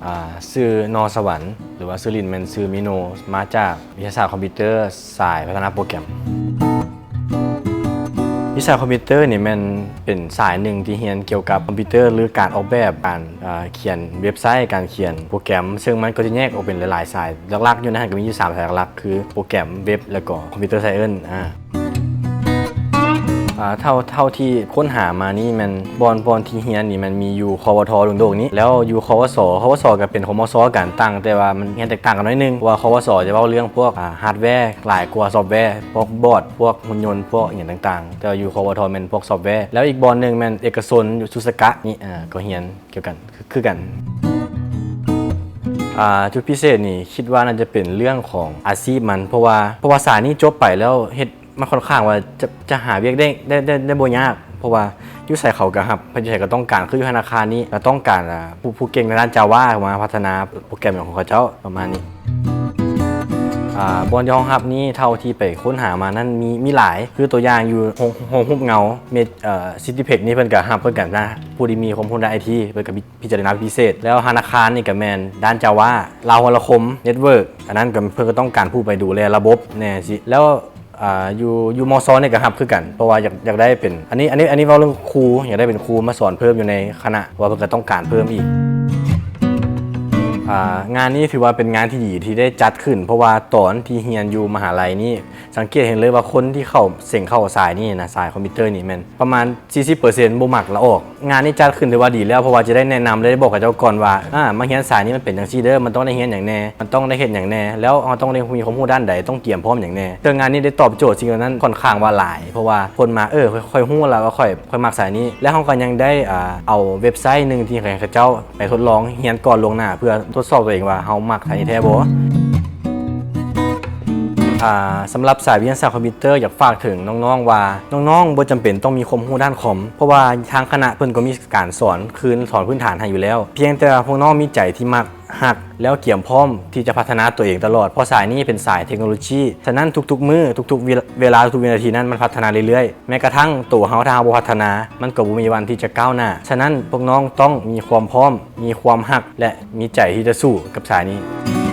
ອ່າ ຊື່ນໍສະຫວັນ ຫຼືວ່າຊື່ຫຼິ້ນແມ່ນຊື່ມີໂນ ມາຈາກວິທະຍາສາດຄອມພິວເຕີ ສາຍພັດທະນາໂປຣແກຣມ. ວິຊາຄອມພິວເຕີນີ້ແມ່ນເປັນສາຍໜຶ່ງທີ່ຮຽນກ່ຽວກັບຄອມພິວເຕີ ຫຼື ການອອກແບບ ການ ເອີ ຂຽນເວັບໄຊ, ການຂຽນໂປຣແກຣມ ເຊິ່ງມັນກໍຈະແຍກອອກເປັນຫຼາຍໆສາຍ. ຫຼັກໆຢູ່ໃນຫັ້ນກໍມີຢູ່ສາມສາຍຫຼັກໆ ຄືໂປຣແກຣມ, ເວັບ ແລ້ວກໍຄອມພິວເຕີໄຊເອັນ. ອ່າ ອ່າ ເທົ່າ ເທົ່າທີ່ຄົ້ນຫາມານີ້ແມ່ນບ່ອນ ບ່ອນທີ່ຮຽນນີ້ແມ່ນມີຢູ່ ຄວທ ດົງໂດກນີ້ ແລ້ວຢູ່ ຄວສ ຄວສ ກໍເປັນ ຄວມສ ກັນ ຕ່າງ ແຕ່ວ່າມັນຮຽນແຕກຕ່າງກັນໜ້ອຍໜຶ່ງ ເພາະວ່າ ຄວສ ຈະເວົ້າເລື່ອງພວກ ອ່າ ຮາດແວ ຫຼາຍກວ່າຊອບແວ ພວກບອດ ພວກຫຸ່ນຍົນ ພວກອີ່ຫຍັງຕ່າງໆ ແຕ່ວ່າຢູ່ ຄວທ ແມ່ນພວກຊອບແວ. ແລ້ວອີກບ່ອນໜຶ່ງແມ່ນເອກະຊົນຢູ່ສຸດສະກະນີ້ ອ່າ ກໍຮຽນກ່ຽວກັນ ຄື ຄືກັນ. ອ່າ ຈຸດພິເສດນີ້ຄິດວ່າໜ້າຈະເປັນເລື່ອງຂອງອາຊີບມັນ ເພາະວ່າ ເພາະວ່າສາຍນີ້ຈົບໄປແລ້ວເຮັດ ມັນຂ້ອນຂ້າງວ່າຈະ ຈະຫາວຽກໄດ້ ໄດ້ ໄດ້ ໄດ້ບໍ່ຍາກ ເພາະວ່າຢູ່ໃສເຂົາກໍຮັບ ຢູ່ໃສກໍຕ້ອງການ ຄືຢູ່ທະນາຄານນີ້ກໍຕ້ອງການ ອ່າ ຜູ້ ຜູ້ເກັ່ງໃນດ້ານ Java ມາພັດທະນາໂປຣແກຣມຂອງເຂົາເຈົ້າ ປະມານນີ້. ອ່າ ບ່ອນທີ່ຮອງຮັບນີ້ ເທົ່າທີ່ໄປຄົ້ນຫາມານັ້ນ ມີ ມີຫຼາຍ ຄືຕົວຢ່າງຢູ່ໂຮງ ໂຮງຮູບເງົາ ເມ ເອີ ຊິຕິເພັກນີ້ ເພິ່ນກໍຮັບເພິ່ນກັນນະ ຜູ້ທີ່ມີຄວາມຮູ້ດ້ານໄອທີ ເພິ່ນກໍພິ ພິຈາລະນາເປັນພິເສດ. ແລ້ວທະນາຄານນີ້ກໍແມ່ນດ້ານ Java ລາວໂທລະຄົມ Network ອັນນັ້ນກໍເພິ່ນກໍຕ້ອງການຜູ້ໄປດູແລລະບົບແດ່ຊີ້. ແລ້ວ ອ່າ ຢູ່ ຢູ່ ມສ ນີ້ກໍຮັບຄືກັນ ເພາະວ່າຢາກ ຢາກໄດ້ເປັນ ອັນນີ້ ອັນນີ້ ອັນນີ້ເວົ້າເລື່ອງຄູ ຢາກໄດ້ເປັນຄູມາສອນເພີ່ມຢູ່ໃນຄະນະ ເພາະວ່າເພິ່ນກໍຕ້ອງການເພີ່ມອີກ. ອ່າ ງານນີ້ຖືວ່າເປັນງານທີ່ດີທີ່ໄດ້ຈັດຂຶ້ນ ເພາະວ່າຕອນທີ່ຮຽນຢູ່ມະຫາໄລນີ້ ສັງເກດເຫັນເລີຍວ່າຄົນທີ່ເຂົ້າ ເສັງເຂົ້າສາຍນີ້ນະ ສາຍຄອມພິວເຕີນີ້ແມ່ນປະມານສີ່ສິບເປີເຊັນ ບໍ່ມັກລະອອກ. ງານນີ້ຈັດຂຶ້ນຖືວ່າດີແລ້ວ ເພາະວ່າຈະໄດ້ແນະນຳ ແລະ ບອກກັບເຈົ້າກ່ອນວ່າ ອາ ມາຮຽນສາຍນີ້ມັນເປັນຈັ່ງຊີ້ເດີ ມັນຕ້ອງໄດ້ຮຽນຫຍັງແດ່ ມັນຕ້ອງໄດ້ເຮັດຫຍັງແດ່ ແລ້ວເຮົາຕ້ອງໄດ້ມີຄວາມຮູ້ດ້ານໃດ ຕ້ອງກຽມພ້ອມຫຍັງແດ່. ເຊິ່ງງານນີ້ໄດ້ຕອບໂຈດສິ່ງເຫຼົ່ານັ້ນຂ້ອນຂ້າງວ່າຫຼາຍ ເພາະວ່າຄົນມາ ເອີ ຂ້ອຍ ຂ້ອຍຮູ້ແລ້ວວ່າຂ້ອຍ ຂ້ອຍມັກສາຍນີ້ ແລ້ວເຮົາກໍຍັງໄດ້ ອ່າ ເອົາເວັບໄຊໜຶ່ງທີ່ໃຫ້ເຂົາເຈົ້າໄປທົດລອງຮຽນກ່ອນລ່ວງໜ້າ ເພື່ອທົດສອບຕົວເອງວ່າເຮົາມັກສາຍນີ້ແທ້ບໍ່. ອ່າ ສຳລັບສາຍວິທະຍາສາດຄອມພິວເຕີ ຢາກຝາກເຖິງນ້ອງໆວ່າ ນ້ອງໆບໍ່ຈຳເປັນຕ້ອງມີຄວາມຮູ້ດ້ານຄອມ ເພາະວ່າທາງຄະນະເພິ່ນກໍມີການສອນຄືນ ສອນພື້ນຖານໃຫ້ຢູ່ແລ້ວ ພຽງແຕ່ວ່າພວກນ້ອງມີໃຈທີ່ມັກ ຮັກ ແລ້ວກຽມພ້ອມທີ່ຈະພັດທະນາຕົວເອງຕະຫຼອດ ເພາະສາຍນີ້ເປັນສາຍເທັກໂນໂລຊີ. ສະນັ້ນ ທຸກໆມື້ ທຸກໆເວລາ ເວລາ ທຸກໆວິນາທີນັ້ນ ມັນພັດທະນາເລື້ອຍໆ. ແມ້ກະທັ່ງໂຕເຮົາ ຖ້າເຮົາບໍ່ພັດທະນາ ມັນກໍບໍ່ມີວັນທີ່ຈະກ້າວໜ້າ. ສະນັ້ນ ພວກນ້ອງຕ້ອງມີຄວາມພ້ອມ, ມີຄວາມຮັກ ແລະ ມີໃຈທີ່ຈະສູ້ກັບສາຍນີ້.